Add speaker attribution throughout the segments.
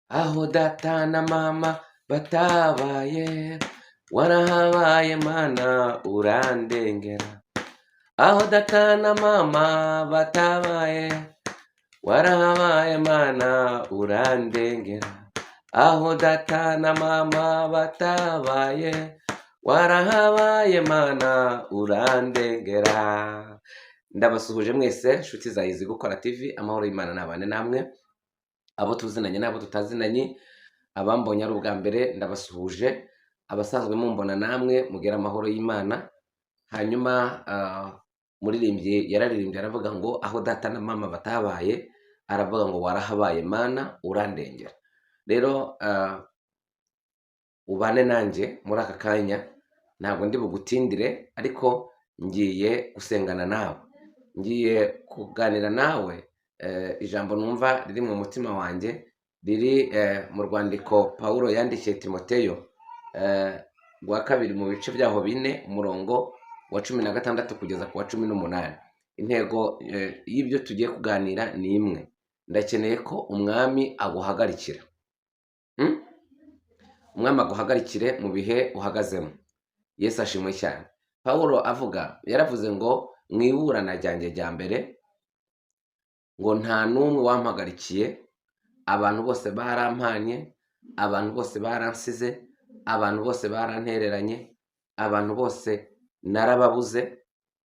Speaker 1: Aho data na mama batabaye, warahabaye Mana urandengera. Aho data na mama batabaye, warahabaye Mana urandengera. Aho data na mama batabaye, warahabaye Mana urandengera. Ndabasuhuje mwese nshuti za Izi Gukora TV, amahoro y'Imana nabane namwe, abo tuzinanye n'abo tutazinanye, abambonye ari ubwa mbere ndabasuhuje, abasanzwe mumbona namwe mugere amahoro y'Imana. Hanyuma umuririmbyi yararirimbye aravuga ngo aho data na mama batabaye, aravuga ngo warahabaye Mana urandengera. Rero ubane nanjye muri aka kanya, ntabwo ndi bugutindire, ariko ngiye gusengana nawe, ngiye kuganira nawe ijambo numva riri mu mutima wanjye riri mu rwandiko Pawulo yandikiye Timoteyo rwa kabiri mu bice byaho 4, umurongo wa 16 kugeza ku wa 18. Intego y'ibyo tugiye kuganira ni imwe: ndakeneye ko umwami aguhagarikira. Umwami aguhagarikire mu bihe uhagazemo. Yesu ashimwe cyane. Pawulo avuga, yaravuze ngo mu iburana ryanjye rya mbere, ngo nta n'umwe wampagarikiye, abantu bose barampanye, abantu bose baransize, abantu bose barantereranye, abantu bose narababuze,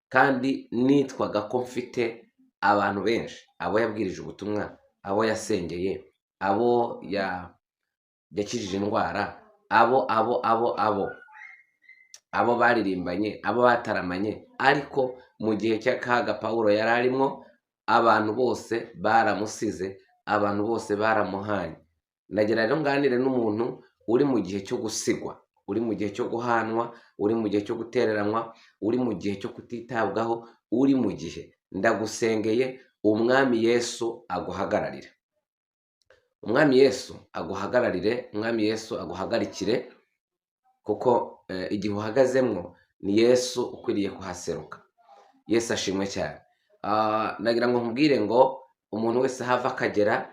Speaker 1: kandi nitwaga ko mfite abantu benshi, abo yabwirije ubutumwa, abo yasengeye, abo yakijije indwara, abo baririmbanye, abo bataramanye, ariko mu gihe cy'akaga Pawulo yari arimo, abantu bose baramusize, abantu bose baramuhanye. Ndagira rero nganire n'umuntu uri mu gihe cyo gusigwa, uri mu gihe cyo guhanwa, uri mu gihe cyo gutereranwa, uri mu gihe cyo kutitabwaho, uri mu gihe, ndagusengeye, umwami Yesu aguhagararire. Umwami Yesu aguhagararire, umwami Yesu aguhagarikire, kuko igihe uhagazemwo ni Yesu ukwiriye kuhaseruka. Yesu ashimwe cyane. Nagira ngo nkubwire ngo umuntu wese aho ava akagera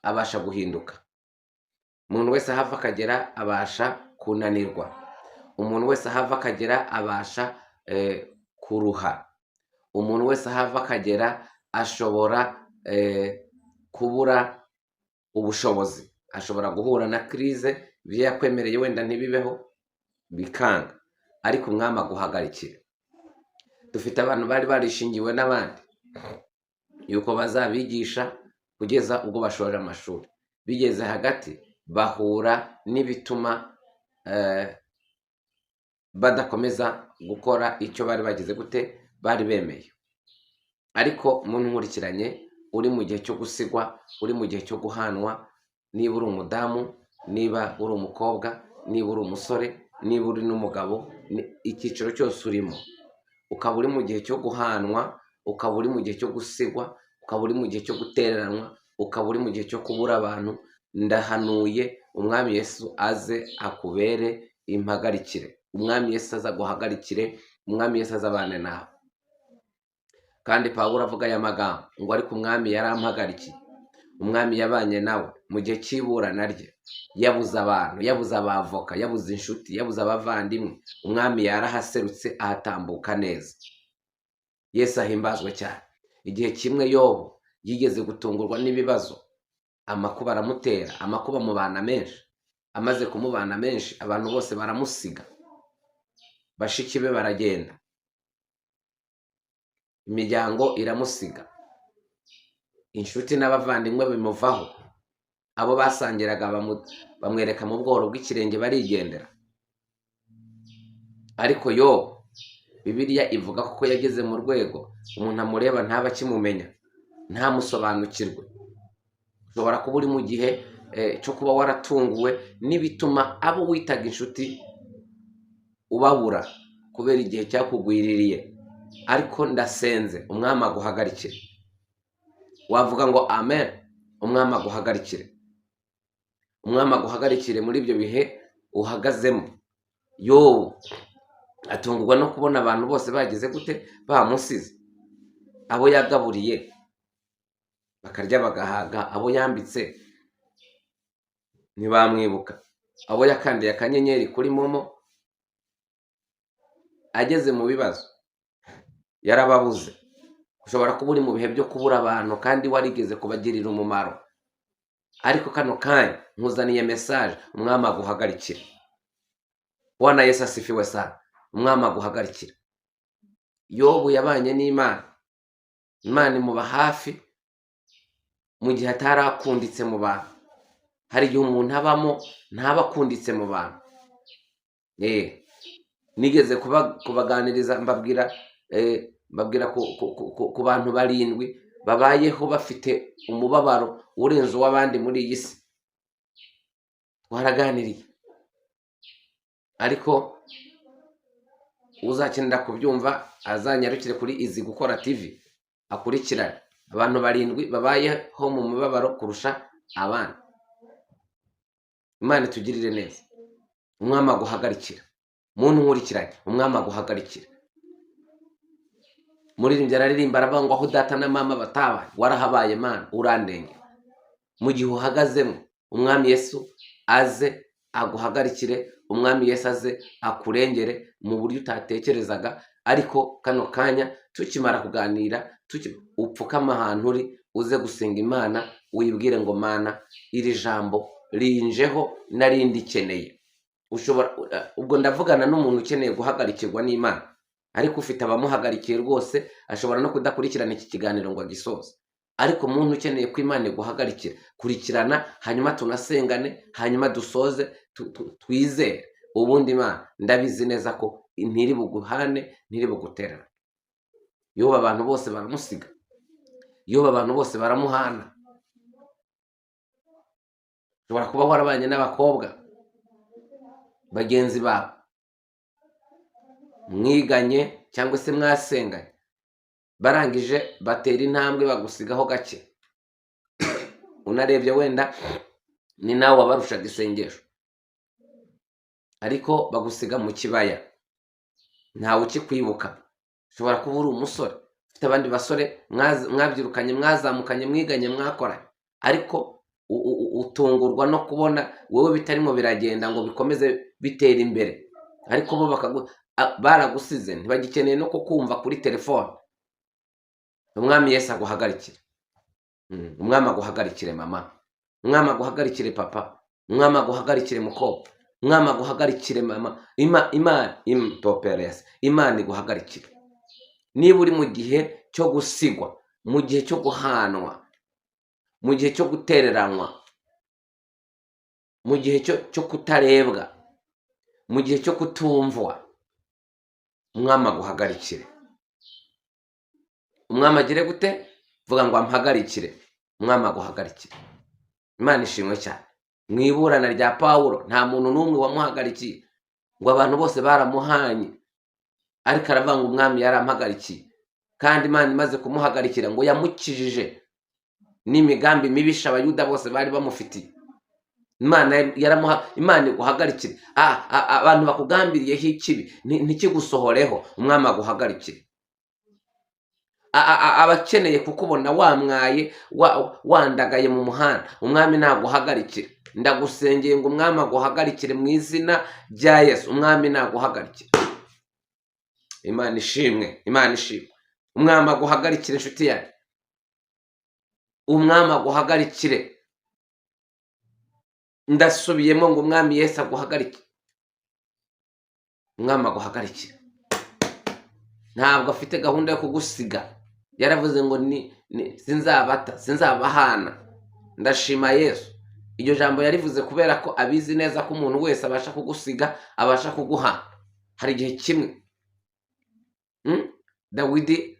Speaker 1: abasha guhinduka. Umuntu wese aho ava akagera abasha kunanirwa. Umuntu wese aho ava akagera abasha kuruha. Umuntu wese aho ava akagera ashobora kubura ubushobozi, ashobora guhura na crise, ibyo yakwemereye wenda ntibibeho, bikanga, ariko umwami aguhagarikire. Dufite abantu bari barishingiwe n'abandi yuko bazabigisha kugeza ubwo bashoje amashuri, bigeze hagati bahura n'ibituma badakomeza gukora icyo bari bagize gute, bari bemeye. Ariko umuntu nkurikiranye uri mu gihe cyo gusigwa, uri mu gihe cyo guhanwa, niba uri umudamu, niba uri umukobwa, niba uri umusore, niba uri n'umugabo, icyiciro cyose urimo, ukaba uri mu gihe cyo guhanwa, ukaba uri mu gihe cyo gusigwa, ukaba uri mu gihe cyo gutereranwa, ukaba uri mu gihe cyo kubura abantu, ndahanuye umwami Yesu aze akubere impagarikire. Umwami Yesu aze aguhagarikire, umwami Yesu aze abane nawe. Kandi Pawulo avuga aya magambo ngo ariko umwami yarampagarikiye, umwami yabanye nawe mu gihe cy'iburana rye, yabuze abantu, yabuze abavoka, yabuze inshuti, yabuze abavandimwe, umwami yarahaserutse ahatambuka neza. Yesu ahimbazwe cyane. Igihe kimwe Yobu yigeze gutungurwa n'ibibazo, amakuba aramutera, amakuba amubana menshi. Amaze kumubana menshi, abantu bose baramusiga, bashiki be baragenda, imiryango iramusiga, inshuti n'abavandimwe bimuvaho, abo basangiraga bamwereka mu bworo bw'ikirenge barigendera. Ariko Yobu, Bibiliya ivuga ko yageze mu rwego umuntu amureba ntaba akimumenya, ntamusobanukirwe. Ushobora kuba uri mu gihe cyo kuba waratunguwe n'ibituma abo witaga inshuti ubabura kubera igihe cyakugwiririye, ariko ndasenze umwami aguhagarikire. Wavuga ngo amen? Umwami aguhagarikire, umwami aguhagarikire muri ibyo bihe uhagazemo. Yobu atungurwa no kubona abantu bose bagize gute, bamusize, abo yagaburiye bakarya bagahaga, abo yambitse Ntibamwibuka. Abo yakandiye akanyenyeri kuri MoMo ageze mu bibazo yarababuze. Ushobora kuba uri mu bihe byo kubura abantu kandi warigeze kubagirira umumaro, ariko kano kanya nkuzaniye message: Umwami aguhagarikira. Bwana Yesu asifiwe sana. Umwami aguhagarikira. Yobu yabanye n'Imana, Imana imuba hafi mu gihe atari akunditse mu bantu. Hari igihe umuntu abamo ntaba akunditse mu bantu. Nigeze kubaganiriza, mbabwira ku bantu barindwi babayeho bafite umubabaro urenze uw'abandi muri iyi si. Twaraganiriye, ariko uzakenera kubyumva azanyarukire kuri Izi Gukora TV akurikirane abantu barindwi babayeho mu mubabaro kurusha abandi. Imana itugirire neza. Umwami aguhagarikira. Muntu nkurikiranye, Umwami aguhagarikira. Muririmbyi araririmba, aravuga ngo: "Aho data na mama batabaye, warahabaye Mana, urandengera." Mu gihe uhagazemo, Umwami Yesu aze aguhagarikire, Umwami Yesu aze akurengere mu buryo utatekerezaga. Ariko kano kanya tukimara kuganira, upfukama ahantu uri, uze gusenga Imana, wibwire ngo: "Mana, iri jambo rinjeho nari ndikeneye." Ushobora, ubwo ndavugana n'umuntu ukeneye guhagarikirwa n'Imana, ariko ufite abamuhagarikiye rwose ashobora no kudakurikirana iki kiganiro ngo agisoze. Ariko umuntu ukeneye ko Imana iguhagarikira, kurikirana, hanyuma tunasengane, hanyuma dusoze, twizere. Ubundi Imana ndabizi neza ko ntiri buguhane, ntiri buguterane. Yoba abantu bose baramusiga, yoba abantu bose baramuhana. Ushobora kuba warabanye n'abakobwa bagenzi bawe mwiganye cyangwa se mwasenganye, barangije batera intambwe bagusigaho gake. Unarebye wenda ni nawe wabarushaga isengesho, ariko bagusiga mu kibaya, ntawe ukikwibuka. Ushobora kuba uri umusore ufite abandi basore mwabyirukanye, mwazamukanye, mwiganye, mwakoranye, ariko utungurwa no kubona wowe bitarimo biragenda ngo bikomeze bitera imbere, ariko bo baragusize, ntibagikeneye no kukumva kuri telefone. Umwami Yesu aguhagarikire. Umwami aguhagarikire mama, Umwami aguhagarikire papa, Umwami aguhagarikire mukobwa, Umwami aguhagarikire mama. Imana toperesi, Imana iguhagarikire. Niba uri mu gihe cyo gusigwa, mu gihe cyo guhanwa, mu gihe cyo gutereranwa, mu gihe cyo kutarebwa, mu gihe cyo kutumvwa, Umwami aguhagarikire. Umwami agire gute? Vuga ngo: "Ampagarikire." Umwami aguhagarikire. Imana ishimwe cyane. Mu iburana rya Pawulo nta muntu n'umwe wamuhagarikiye, ngo abantu bose baramuhanye, ariko aravuga ngo: "Umwami yarampagarikiye." Kandi Imana imaze kumuhagarikira, ngo yamukijije n'imigambi mibisha Abayuda bose bari bamufitiye. Imana yaramuha. Imana iguhagarikire. Abantu bakugambiriyeho ikibi ntikigusohoreho. Umwami aguhagarikire. Abakeneye kukubona wamwaye, wandagaye mu muhanda, Umwami naguhagarikire. Ndagusengeye ngo Umwami aguhagarikire mu izina rya Yesu. Umwami naguhagarikire. Imana ishimwe, Imana ishimwe. Umwami aguhagarikire, inshuti yanjye. Umwami aguhagarikire. Ndasubiyemo ngo: Umwami Yesu aguhagarike. Umwami aguhagarikire. Ntabwo afite gahunda yo kugusiga. Yaravuze ngo ni sinzabata, sinzabahana. Ndashima Yesu. Iryo jambo yarivuze kubera ko abizi neza ko umuntu wese abasha kugusiga, abasha kuguhana. Hari igihe kimwe Dawidi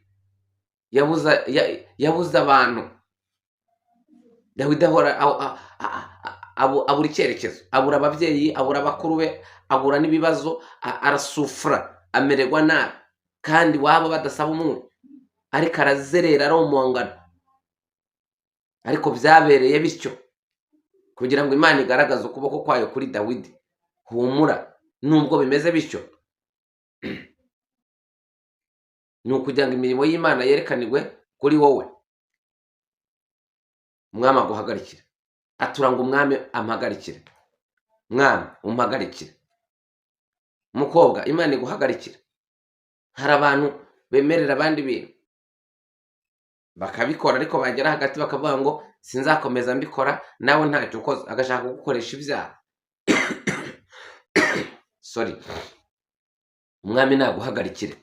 Speaker 1: yabuze abantu. Dawidi ahora abura icyerekezo, abura ababyeyi, abura abakuru be, ahura n'ibibazo, arasufura, amererwa nabi, kandi waba badasaba umunyu, ariko arazerera, aromongana. Ariko byabereye bityo kugira ngo Imana igaragaze ukuboko kwayo kuri Dawidi. Humura, nubwo bimeze bityo, ni ukugira ngo imirimo y'Imana yerekanirwe kuri wowe. Umwami aguhagarikire. Atura ngo umwami ampagarikire. Mwami umpagarikire. Mukobwa, Imana iguhagarikire. Hari abantu bemerera abandi bintu bakabikora, ariko bagera hagati bakavuga ngo sinzakomeza mbikora, nawe ntacyo ukoze, agashaka kugukoresha ibyaha. Sorry. Umwami naguhagarikire.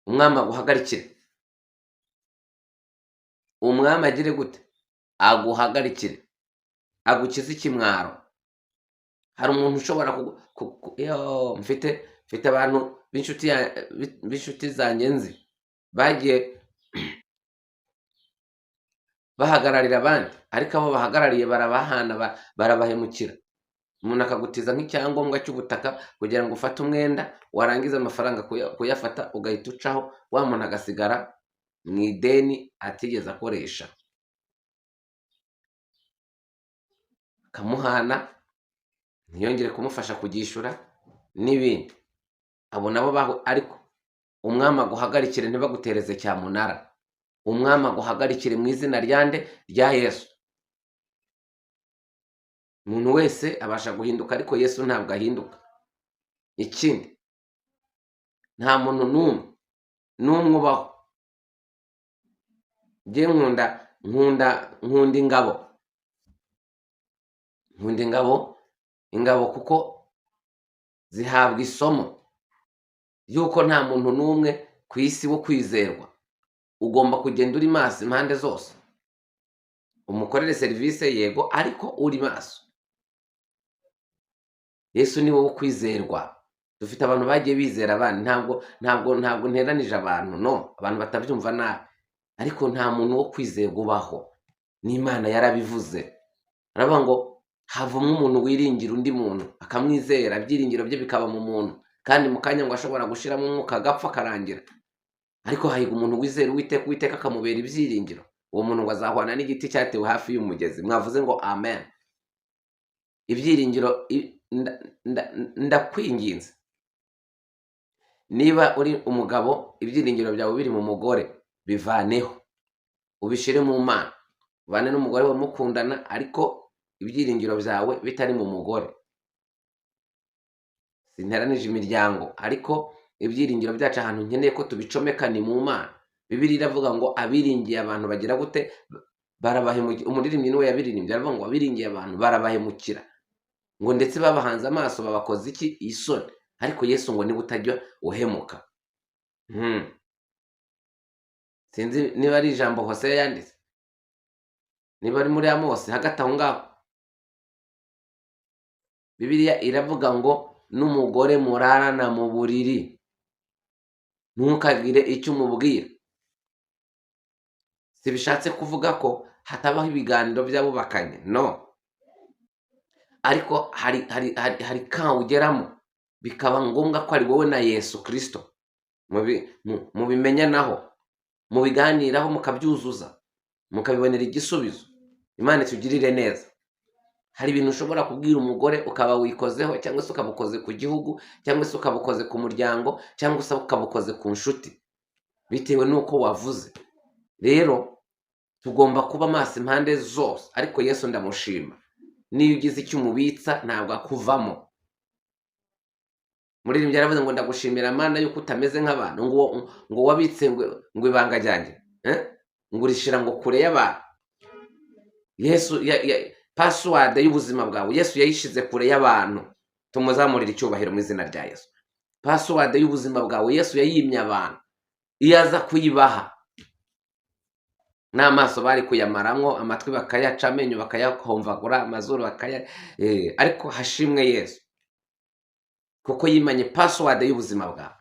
Speaker 1: Umwami aguhagarikire. Umwami agire gute? Aguhagarikire, agukize ikimwaro. Hari umuntu ushobora yo, mfite abantu b'inshuti zanjye nzi bagiye bahagararira abandi, ariko abo bahagarariye barabahana, barabahemukira. Umuntu akagutiza nk'icyangombwa cy'ubutaka kugira ngo ufate umwenda, warangiza amafaranga kuyafata ugahita ucaho, wa muntu agasigara mu ideni atigeze akoresha. Akamuhana, ntiyongere kumufasha kugishyura n'ibindi. Abo nabo baho, ariko umwami aguhagarikire ntibagutereze cyamunara. Umwami aguhagarikire mu izina rya nde? Rya Yesu. Umuntu wese abasha guhinduka, ariko Yesu ntabwo ahinduka. Ikindi, nta muntu n'umwe ubaho. Njye nkunda ingabo. Nkunda ingabo kuko zihabwa isomo yuko nta muntu n'umwe ku isi wo kwizerwa. Ugomba kugenda uri maso impande zose, umukorere serivisi yego, ariko uri maso. Yesu ni wowe kwizerwa. Dufite abantu bagiye bizera abandi, ntabwo nteranije abantu, no, abantu batabyumva nabi, ariko nta muntu wo kwizerwa ubaho. N'Imana yarabivuze, aravuga ngo havumwe umuntu wiringira undi muntu akamwizera, ibyiringiro bye bikaba mu muntu, kandi mu kanya ngo ashobora gushiramo umwuka agapfa akarangira. Ariko hahirwa umuntu wizera Uwiteka, Uwiteka akamubera ibyiringiro. Uwo muntu ngo azahwana n'igiti cyatewe hafi y'umugezi. Mwavuze ngo amen. Ibyiringiro, ndakwinginze, niba uri umugabo ibyiringiro byawe biri mu mugore, bivaneho ubishire mu Mana. Ubane n'umugore wawe mukundana, ariko ibyiringiro byawe bitari mu mugore. Sinteranije imiryango, ariko ibyiringiro byacu ahantu nkeneye ko tubicomeka ni mu Mana. Bibiliya iravuga ngo abiringiye abantu bagira gute? Barabahemukira. Umuririmbyi niwe yabiririmbye, aravuga ngo abiringiye abantu barabahemukira, ngo ndetse babahanze amaso babakoze iki? Isoni. Ariko Yesu ngo niba utajya uhemuka. Sinzi niba ari ijambo Hoseya yanditse, niba ari muri Amosi, hagati aho ngaho. Bibiliya iravuga ngo n'umugore murarana mu buriri ntukagire icyo umubwira. Sibishatse kuvuga ko hatabaho ibiganiro by'abubakanye, no, ariko hari ka ugeramo bikaba ngombwa ko ari wowe na Yesu Kristo mubimenyanaho, mubiganiraho, mukabyuzuza, mukabibonera igisubizo. Imana itugirire neza. Hari ibintu ushobora kubwira umugore ukaba wikozeho, cyangwa se ukabukoze ku gihugu, cyangwa se ukabukoze ku muryango, cyangwa se ukabukoze ku nshuti, bitewe n'uko wavuze. Rero tugomba kuba maso impande zose, ariko Yesu ndamushima, niyo ugize icyo umubitsa ntabwo akuvamo. Muririmbyi yaravuze ngo ndagushimira Mana yuko utameze nk'abantu, ngo wabitse ngo ibanga ryanjye, ngo urishira ngo kure y'abantu. Yesu password y'ubuzima bwawe Yesu yayishize kure y'abantu. Tumuzamurire icyubahiro mu izina rya Yesu. Password y'ubuzima bwawe Yesu yayimye abantu, iyo aza kuyibaha n'amaso bari kuyamaramwo, amatwi bakayaca, amenyo bakayahomvagura, amazuru bakaya, ariko hashimwe Yesu kuko yimanye password y'ubuzima bwawe.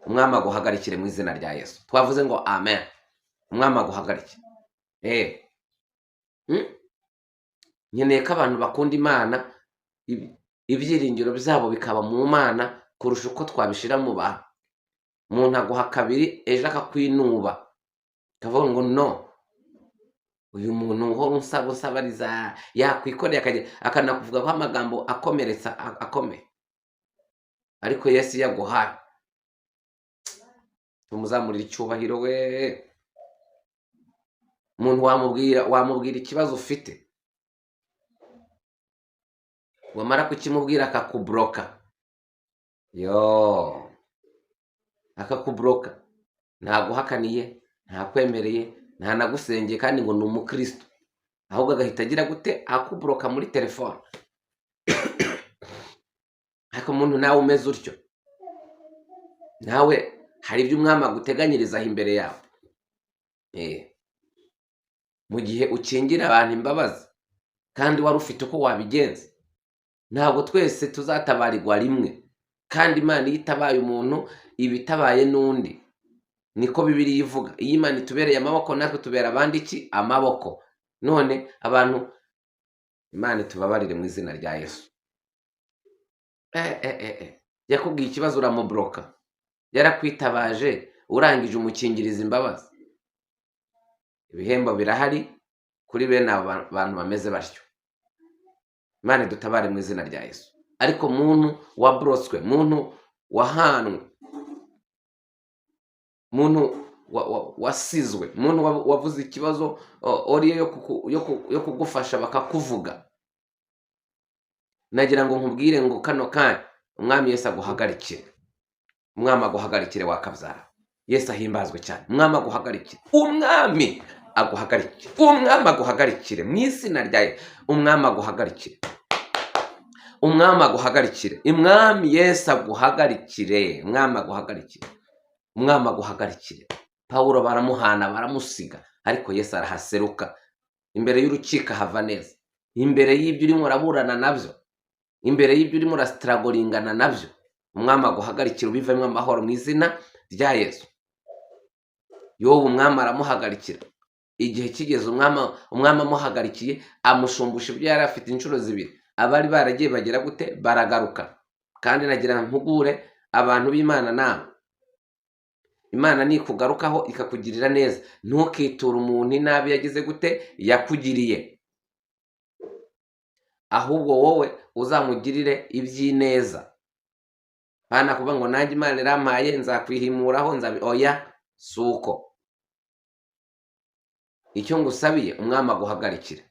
Speaker 1: Umwami aguhagarikire mu izina rya Yesu. Twavuze ngo amen. Umwami aguhagarikire. Nkeneye ko abantu bakunda Imana, ibyiringiro byabo bikaba mu Mana kurusha uko twabishira mu bantu. Umuntu aguha kabiri ejo akakwinuba, akavuga ngo no, uyu muntu uhora unsaba unsabariza, yakwikoreye akajya akanakuvugaho amagambo akomeretsa akomeye. Ariko Yesu yaguhaye, tumuzamurire icyubahiro we. Umuntu wamubwira ikibazo ufite, wamara kukimubwira akakuburoka, yo akakuburoka, ntaguhakaniye, ntakwemereye, ntanagusengeye, kandi ngo ni umukristo, ahubwo agahita agira gute? Akuburoka muri telefone. Ariko umuntu nawe umeze utyo, nawe hari ibyo umwami aguteganyiriza aho imbere yawe. Mu gihe ukingira abantu imbabazi kandi wari ufite uko wabigenza, ntabwo twese tuzatabarirwa rimwe, kandi Imana iyo itabaye umuntu iba itabaye n'undi, niko Bibiliya ivuga. Iyo Imana itubereye amaboko natwe tubera abandi iki? Amaboko. None abantu, Imana itubabarire mu izina rya Yesu. Yakubwiye ikibazo uramuburoka, yarakwitabaje urangije umukingiriza imbabazi. Ibihembo birahari kuri bene abo bantu bameze batyo. Imana idutabare mu izina rya Yesu. Ariko muntu waburotswe, muntu wahanwe, muntu wasizwe, muntu wavuze ikibazo oriye yo kugufasha bakakuvuga, nagira ngo nkubwire ngo kano kanya umwami Yesu aguhagarikire, umwami aguhagarikire wakabyara. Yesu ahimbazwe cyane. Umwami aguhagarikire, umwami aguhagarikire, umwami aguhagarikire mu izina rya Yesu. Umwami aguhagarikire, umwami aguhagarikire, umwami Yesu aguhagarikire, umwami aguhagarikire, umwami aguhagarikire. Pawulo baramuhana baramusiga, ariko Yesu arahaseruka. Imbere y'urukiko hava neza, imbere y'ibyo urimo uraburana nabyo, imbere y'ibyo urimo urasitaragoringana nabyo, umwami aguhagarikira ubivemo amahoro mu izina rya Yesu. Yobu umwami aramuhagarikira. Igihe kigeze umwami amuhagarikiye amushumbusha ibyo yari afite inshuro zibiri. Abari baragiye bagera gute? Baragaruka. Kandi nagira mpugure abantu b'Imana nawe, Imana nikugarukaho ikakugirira neza, ntukiture umuntu inabi yagize gute? Yakugiriye, ahubwo wowe uzamugirire iby'ineza. Bana kuvuga ngo nanjye Imana irampaye nzakwihimuraho, nzabi, oya, si uko. Icyo ngusabiye umwami aguhagarikire.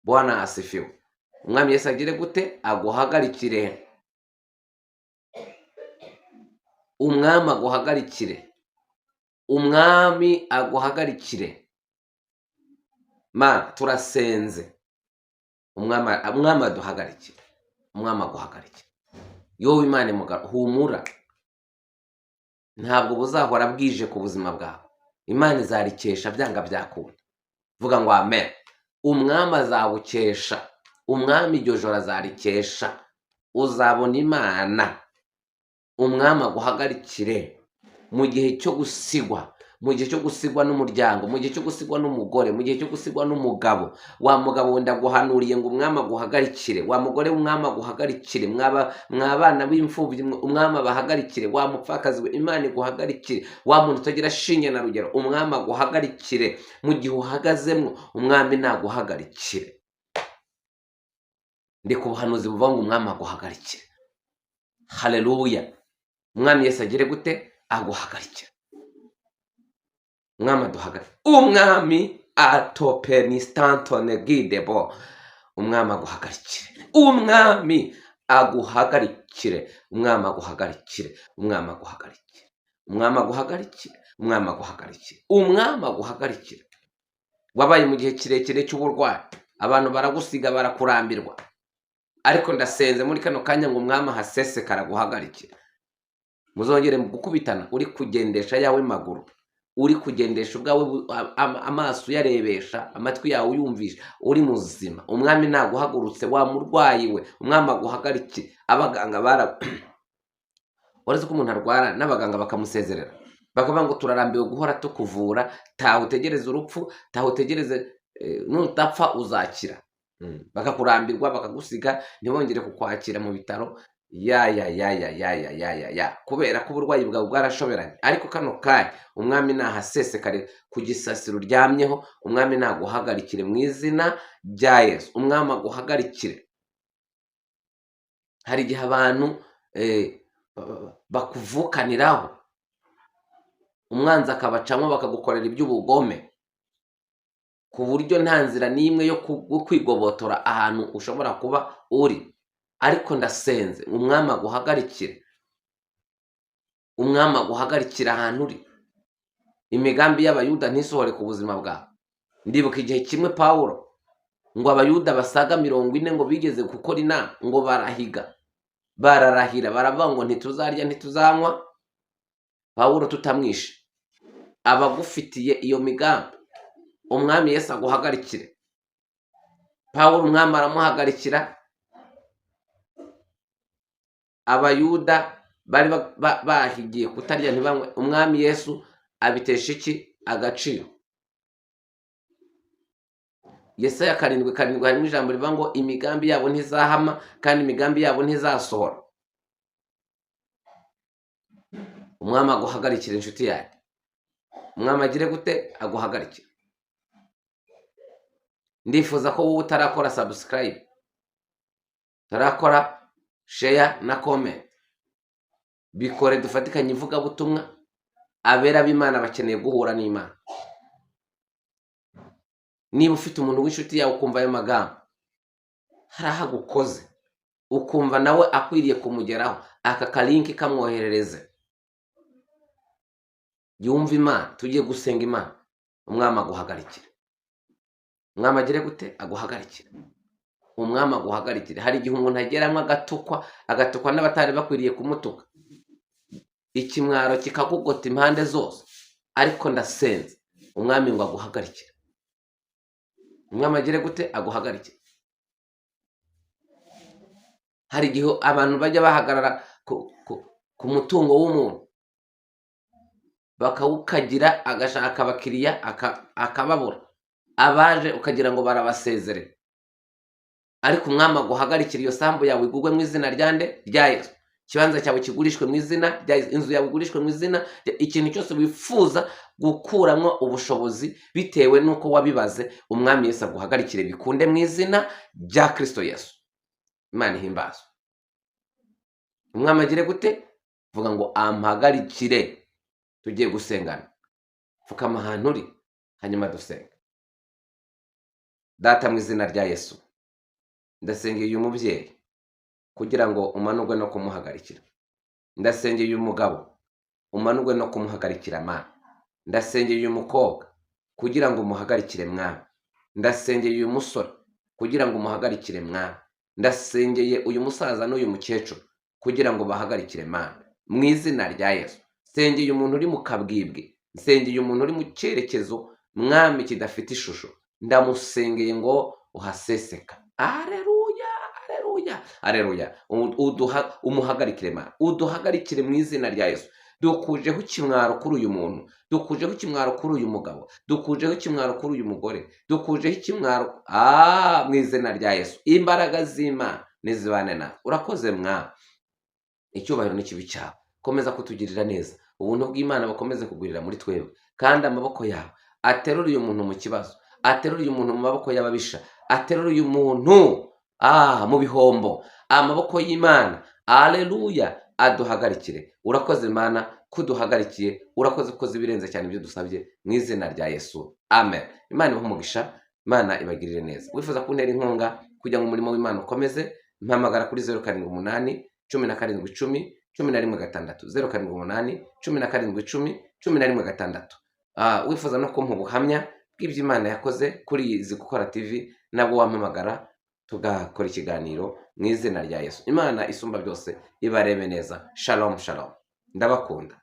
Speaker 1: Bwana asifiwe. Umwami Yesu agire gute? Aguhagarikire. Umwami aguhagarikire, umwami aguhagarikire. Ma turasenze, umwami aduhagarikire, umwami aguhagarikire. Yowe Imana imuga, humura, ntabwo buzahora bwije ku buzima bwawe. Imana izarikesha byanga byakunda. Vuga ngo amen. Umwami azabukesha, umwami iryo joro azarikesha, uzabona Imana. Umwami aguhagarikire mu gihe cyo gusigwa, mu gihe cyo gusigwa n'umuryango, mu gihe cyo gusigwa n'umugore, mu gihe cyo gusigwa n'umugabo. Wa mugabo wenda guhanuriye ngo umwami aguhagarikire, wa mugore w'umwami aguhagarikire, mwabana b'imfubyi umwami abahagarikire, wa mupfakazi we Imana iguhagarikire, wa muntu utagira shinge na rugero umwami aguhagarikire. Mu gihe uhagazemo umwami naguhagarikire. Ndi ku buhanuzi buvuga ngo umwami aguhagarikire. Haleluya. Umwami Yesu agire gute? Aguhagarikire. Umwami aduhagarike. Umwami atopenistantone gidebo. Umwami aguhagarikire. Umwami aguhagarikire. Umwami aguhagarikire. Umwami aguhagarikire. Umwami aguhagarikire. Umwami aguhagarikire. Umwami aguhagarikire. Wabaye mu gihe kirekire cy'uburwayi, abantu baragusiga barakurambirwa, ariko ndasenze muri kano kanya ngo umwami ahasesekara aguhagarikire. Muzongere gukubitana uri kugendesha yawe maguru, uri kugendesha ubwawe, amaso uyarebesha, amatwi yawe uyumvisha, uri muzima. Umwami naguhagurutse, wa murwayi we, umwami aguhagarikire. Abaganga bara uretse ko umuntu arwara n'abaganga bakamusezerera, bakavuga ngo turarambiwe guhora tukuvura, taha utegereze urupfu, taha utegereze nutapfa uzakira. Bakakurambirwa bakagusiga, ntibongere kukwakira mu bitaro. Ya ya ya ya ya ya ya ya ya, kubera ko uburwayi bwawe bwarashoberanye. Ariko kano kanya umwami nahasesekare ku gisasiro uryamyeho, umwami naguhagarikire mu izina rya Yesu. Umwami aguhagarikire. Hari igihe abantu bakuvukaniraho, umwanzi akabacamo bakagukorera iby'ubugome. ku buryo nta nzira n'imwe yo kwigobotora ahantu ushobora kuba uri. Ariko ndasenze umwami aguhagarikire, umwami aguhagarikire ahantu uri, imigambi y'abayuda ntisohore ku buzima bwawe. Ndibuka igihe kimwe Pawulo ngo abayuda basaga 40 ngo bigeze gukora inama, ngo barahiga, bararahira, baravuga ngo ntituzarya ntituzanywa Pawulo tutamwishe. Abagufitiye iyo migambi umwami Yesu aguhagarikire. Pawulo umwami aramuhagarikira. Abayuda bari bahigiye kutarya ntibanywe, umwami Yesu abitesha iki agaciro. Yesaya 7:7 harimo ijambo rivuga ngo imigambi yabo ntizahama kandi imigambi yabo ntizasohora. Umwami aguhagarikira inshuti yanjye, umwami agire gute? Aguhagarikira. Ndifuza ko wowe utarakora subscribe, utarakora share na comment, bikore dufatikanye ivugabutumwa. Abera b'Imana bakeneye guhura n'Imana. Niba ufite umuntu w'inshuti yawe ukumva ayo magambo hari aho agukoze, ukumva nawe akwiriye kumugeraho, aka kalinki kamwoherereze yumve Imana. Tugiye gusenga Imana, umwami aguhagarikire. Umwami agire gute? Aguhagarikire. Umwami aguhagarikire. Hari igihe umuntu ageramo agatukwa, agatukwa n'abatari bakwiriye kumutuka, ikimwaro kikakugota impande zose, ariko ndasenze umwami ngo aguhagarikire. Umwami agire gute? Aguhagarikire. Hari igihe abantu bajya bahagarara ku mutungo w'umuntu bakawukagira, agashaka abakiriya akababura, abaje ukagira ngo barabasezere, ariko umwami aguhagarikire. Iyo sambu yawe igurwe mu izina rya nde? Rya Yesu. Ikibanza cyawe kigurishwe mu izina rya Yesu, inzu yawe igurishwe mu izina, ikintu cyose wifuza gukuramo ubushobozi bitewe n'uko wabibaze, umwami Yesu aguhagarikire bikunde mu izina rya Kristo Yesu. Imana ihimbazwe. Umwami agire gute? Vuga ngo ampagarikire. Tugiye gusengana, pfukama ahantu uri hanyuma dusenga. Data, mu izina rya Yesu, ndasengeye uyu mubyeyi kugira ngo umanurwe no kumuhagarikira. Ndasengeye uyu mugabo umanurwe no kumuhagarikira Mana. Ndasengeye uyu mukobwa kugira ngo umuhagarikire Mwami. Ndasengeye uyu musore kugira ngo umuhagarikire Mwami. Ndasengeye uyu musaza n'uyu mukecuru kugira ngo bahagarikire Mana, mu izina rya Yesu. Nsengeye umuntu uri mu kabwibwi, nsengeye umuntu uri mu cyerekezo Mwami kidafite ishusho, ndamusengeye ngo uhaseseka. Aleluya, aleluya, aleluya. Umuhagarikire Mana, uduhagarikire mu izina rya Yesu. Dukujeho ikimwaro kuri uyu muntu, dukujeho ikimwaro kuri uyu mugabo, dukujeho ikimwaro kuri uyu mugore, dukujeho ikimwaro mu izina rya Yesu. Imbaraga z'Imana nizibane nawe. Urakoze Mwami, icyubahiro n'ikibi cyawe. Komeza kutugirira neza, ubuntu bw'Imana bukomeze kugwirira muri twebwe, kandi amaboko yawe aterure uyu muntu mu kibazo, aterure uyu muntu mu maboko y'ababisha, aterure uyu muntu mu bihombo. Amaboko y'Imana, aleluya, aduhagarikire. Urakoze Mana kuduhagarikiye, urakoze ukoze ibirenze cyane ibyo dusabye, mu izina rya Yesu, amen. Imana ibahe umugisha, Imana ibagirire neza. Wifuza kuntera inkunga kugira ngo umurimo w'Imana ukomeze, mpamagara kuri 078 17 10 11 6, 078 17 10 11 6. Wifuza no kumpa ubuhamya bw'ibyo Imana yakoze kuri izi gukora TV, nabwo wampamagara tugakora ikiganiro mu izina rya Yesu. Imana isumba byose ibarebe neza. Shalom shalom, ndabakunda.